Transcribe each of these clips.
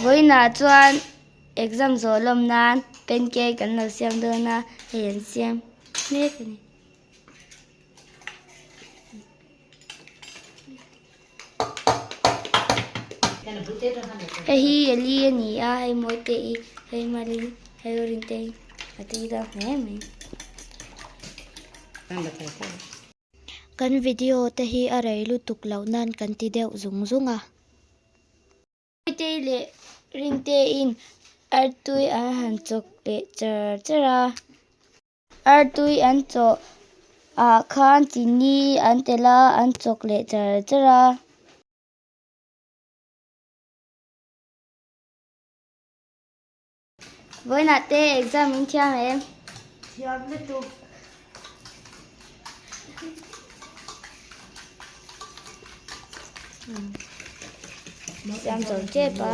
Vawiinah chuan exam zawh lawm nan pancake an lo siam dawn a, hei an siam mek a ni. Hei hi Eli a ni a, hei Mawite-i, hei Mali, hei Rinte-i a tui dawn hle mai. Kan video te hi a rei lutuk loh nan kan ti deuh zung zung a. Mawite-i leh Rinte-in artui an han chawk leh char char a. Artui an chawh ah khan chini an telh a, an chawk leh char char a. Vawiinah te exam in thiam em? Thiam lutuk. Siam zo tep a.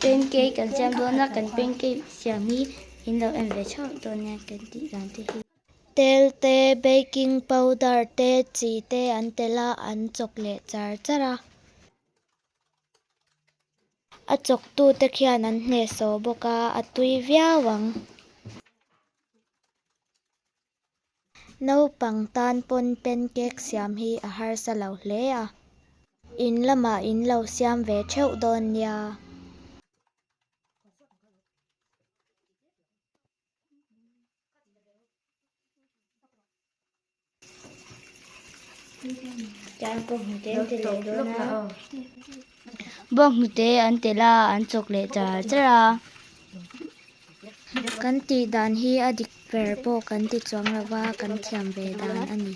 Pancake kan siam dawn a kan pancake siam hi in lo en ve theuh dawn nia kan tih dan te hi. Tel te, baking powder te, chi te an tel a, an chawk leh char char a. A chawktute khian an hnehsawh bawk a, a tui viau ang. Naupang tan pawn pancake siam hi a harsa lo hle a. In lamah in lo siam ve theuh dawn nia. Bawnghnute an tel a, an chawk leh char char a. Kan tih dan hi a dik ber pawh kan ti chuang lo va, kan thiam ve dan a ni.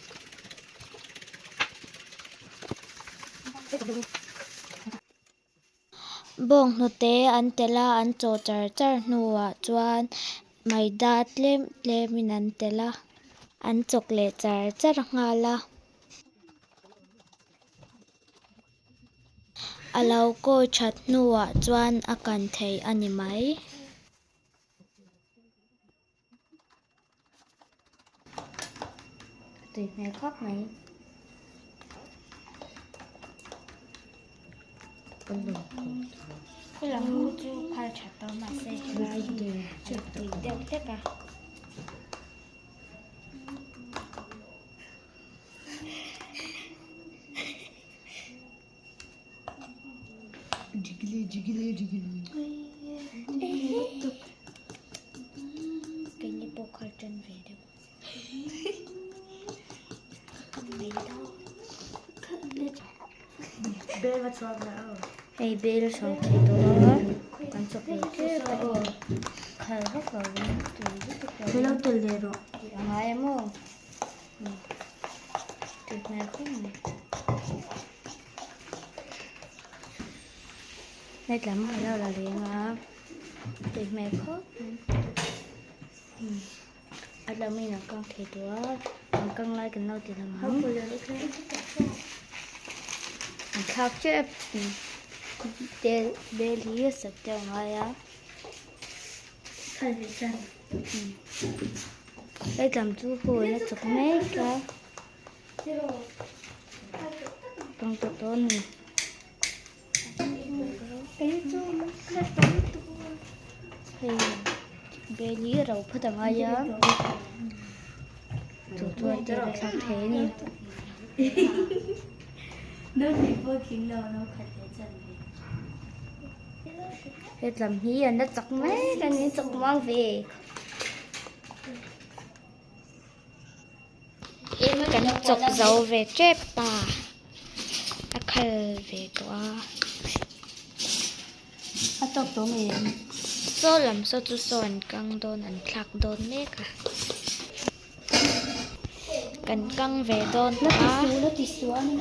Bawnghnute an tel a, an chaw char char hnuah chuan maida tlem tlemin an tel a, an chawk leh char char nghal a. A lo kawi that hnuah chuan a kan thei a ni mai. Tui hmel khawp mai. Helam hu chu phal tha tawh mahse helai hi chu tui deuh hlek a. Keini pawh kha tan ve deuh. Hei bel a chhuak thei tawh a kan chawk leh tep a khal vak lo in tui lutuk lo Lo tel leh rawh. Tih a ngai em aw. Tui hmel khawp mai. Hetlam a lo la leng a tui hmel khawp mai a lam in a kang thei tawh a an kang lai kan lo ti lang ang an thlak tep tel bel hi a sat deuh a ngai a hetlam chu khawi a chawk mek a. Kang tawh tawh a ni. Hei bel hi ro phawt a ngai a chu chuan tel a thlak thei a ni. Hetlam hi an la chak mek a ni chak muang ve. Kan chawk zo ve tep a, a khal ve tawh a. A tawk tawh ngei em? Saw lam saw chu saw an kang dawn an thlak dawn mek a. Kan kang ve dawn tawh a. La ti su a ni.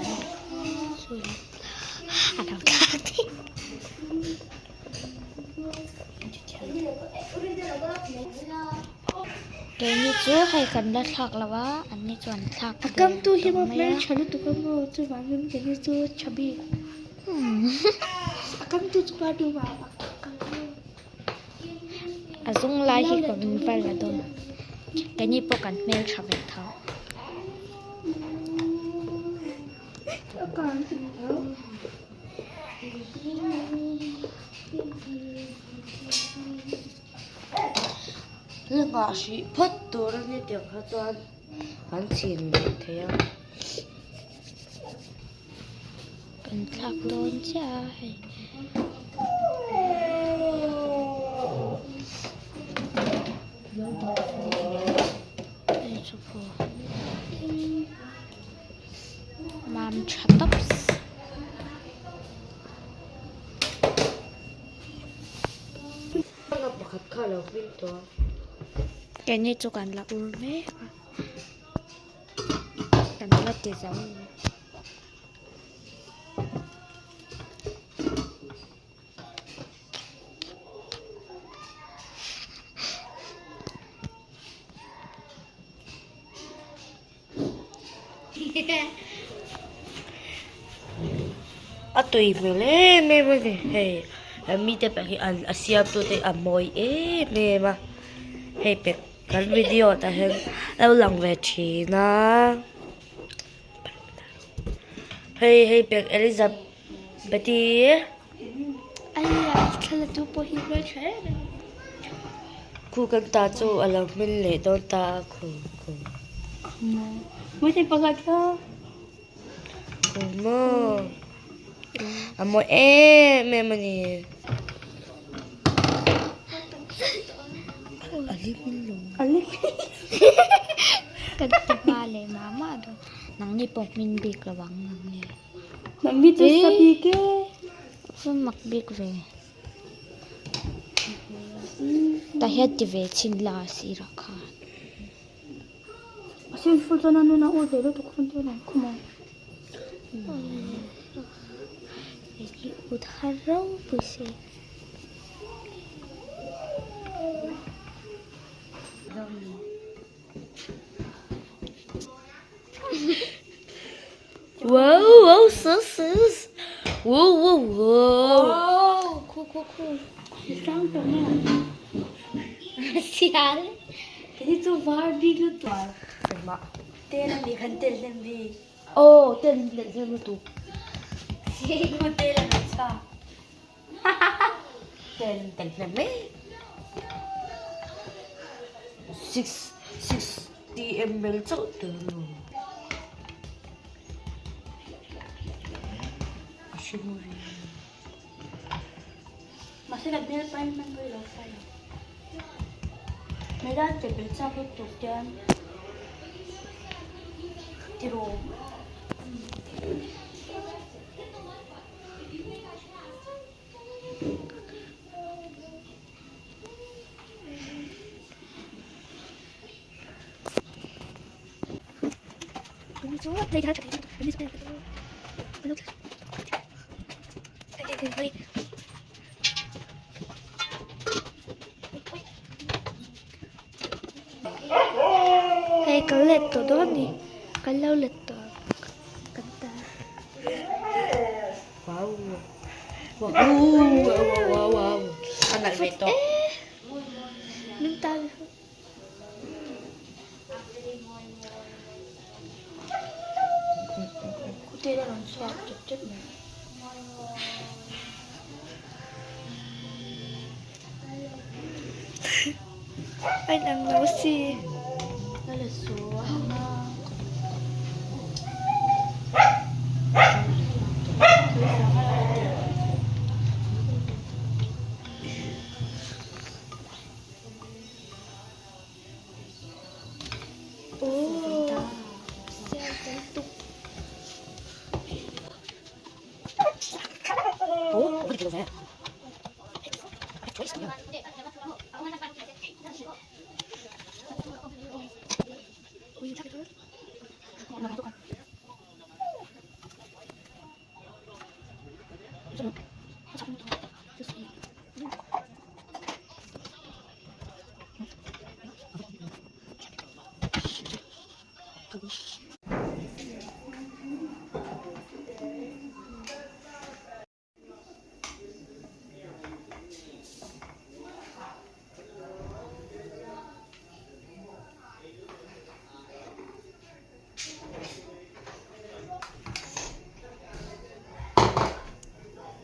A lo thlak daih. Keini chu hei kan la thlak lo a, an ni chu an thlak A kamtu hi maw hmeltha lutuk a maw chuvangin keini chu tha bik. A kamtu chu pa dum a A zung lai hi ka min va la dawn. Keini pawh kan hmeltha ve tho. A kang tho. La nghah hrih phawt tur a ni tiang kha chuan an chhin leh thei a. Kan thlak dawn chiah a hei. Hei chu pawh mam tha tawps. Pakhat kha a lo hming tawh a. Keini chu kan la ur mek a. Kan la ti zo lo. A tui hmel em em a ni hei mite pek hi an a siam tu te a mawi em em a hei pek kan video ah hian a lo lang ve thin a hei hei pek Elizabeth-i. Khu kan ta chu a lo hmin leh dawn ta a khu khu. Khu maw a mawi em em a ni. A hlim lo. Kan ti hma leh mah mah dawn. Nangni pawh hmin bik lo ang nangni. Nangni chu sa bik e. Mak bik ve. Tah hian ti ve chhin la a sirah khan. A sin fur chuan a nun a ur ve lutuk hun chu a lang khum ang. Hei hi ut har ropui se. Wow wow sus sus wow wow wow Khu khu khu Sang tawh mai ang. Sial. Kei chu var bik lutuk. Engmah. Tel a nih khan tel hnem vi. Aw tel leh hnem lutuk. Khu tel a lo chhuak. Tel tel hnem mai. 6 60 ml chauh tel lo. A hring ri. Mahse kan hmel pahin hman pawh i lo fai ang. Hmela te bel chak lutuk tian tiraw. Hei kan let tawh dawn a ni kan lo let tawh ang kan ta. Wow wow wow wow wow a nalh ve tawh. Min tan. Kute a rawn chhuak tep tep mai. A inang lo si. A la su a.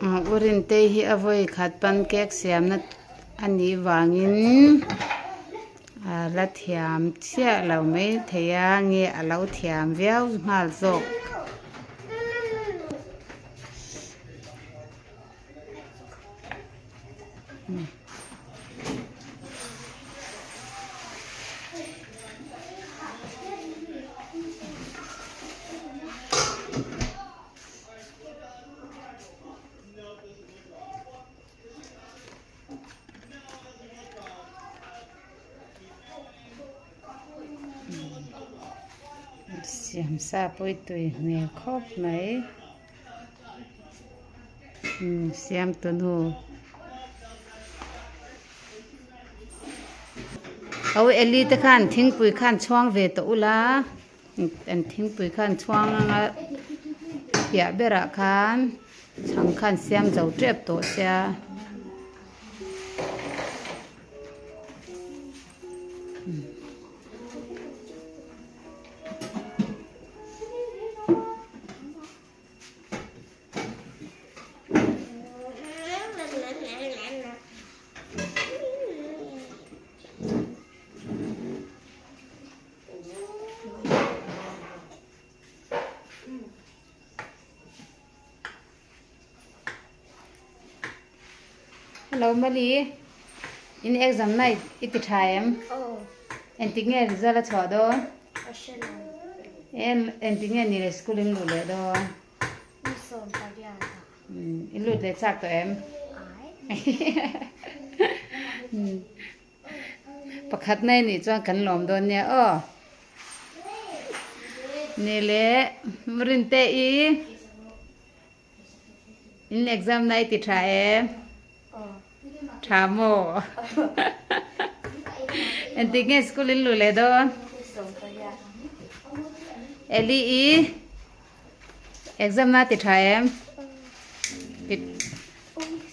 U Rintei hi a vawi khat pancake siamna a nih vangin a la thiam chiah lo mai thei a nge a lo thiam viau nghal zawk. Siam sa pawh tui hmel khawp mai. Siam tunu Au Eli te khan thingpui khan chhuang ve tawh ula an thingpui khan chhuang anga piah berah khan chhang khan siam zo tep tawh sia. Hello Mali, in exam na i ti tha em? Engtik nge result a chhuah dawn? Engtik nge ni leh school in luh leh dawn? I lut leh chak tawh em? Pakhat mai anih chuan kan lawm dawn nia aw. Ni leh Rinte i in exam na i ti tha em? Tha maw? Engtik nge school in luh leh dawn? Eli i Exam na ti tha em? Ti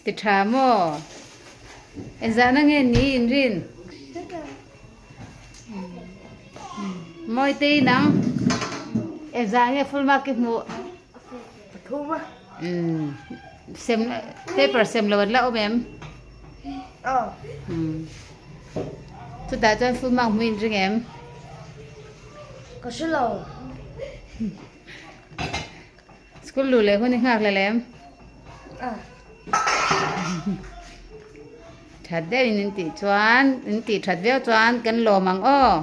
ti tha maw? Engzahna nge ni in rin? Mawite i nang engzah nge full mark i hmuh? Pathum a. Sem paper sem lo an la awm em? Aw. Chutah chuan full mark hmuh in ring em? Ka hre lo. School luh leh hun i nghak leh lem? That deuh in in tih chuan in tih that viau chuan kan lawm ang aw.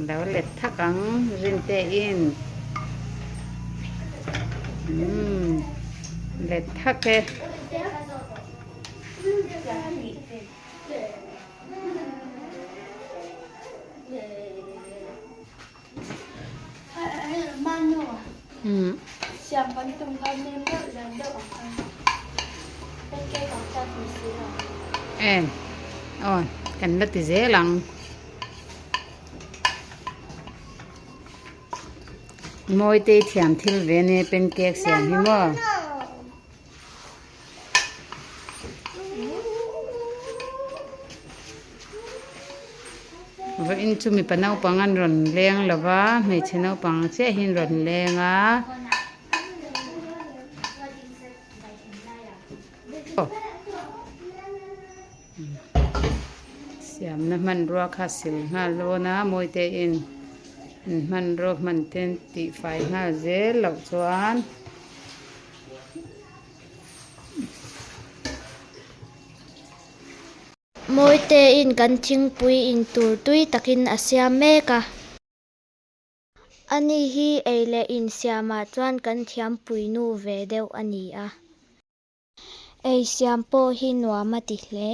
Lo let thak ang rin te in. Let thak e. Em aw kan la ti zel ang Mawitei thiam thil ve ania pancake siam hi maw. Vawiin chu mipa naupang an rawn leng lo va hmeichhe naupang chiah hi an rawn leng a. Siamna hmanrua kha sil nghal dawn a mawi te in hmanrua hman te tihfai nghal zel loh chuan. Mawitein kan thingpui in tur tui takin a siam mek a. Ani hi ei leh in siamah chuan kan thiampui nu ve deuh a ni a. Ei siam pawh hi nuam a ti hle.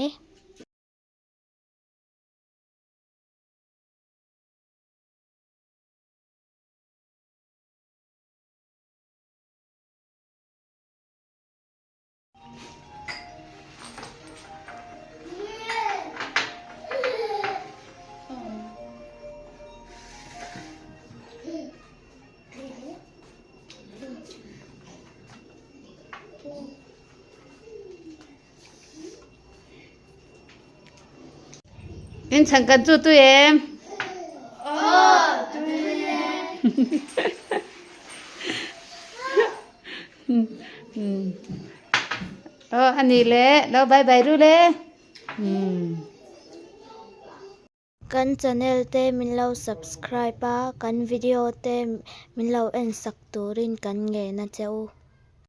In chhan kan chu tui em? Aw tui e. Aw a nih le lo bye bye ru le umm. Kan channel te min lo subscribe a, kan video te min lo en sak turin kan ngen a che u.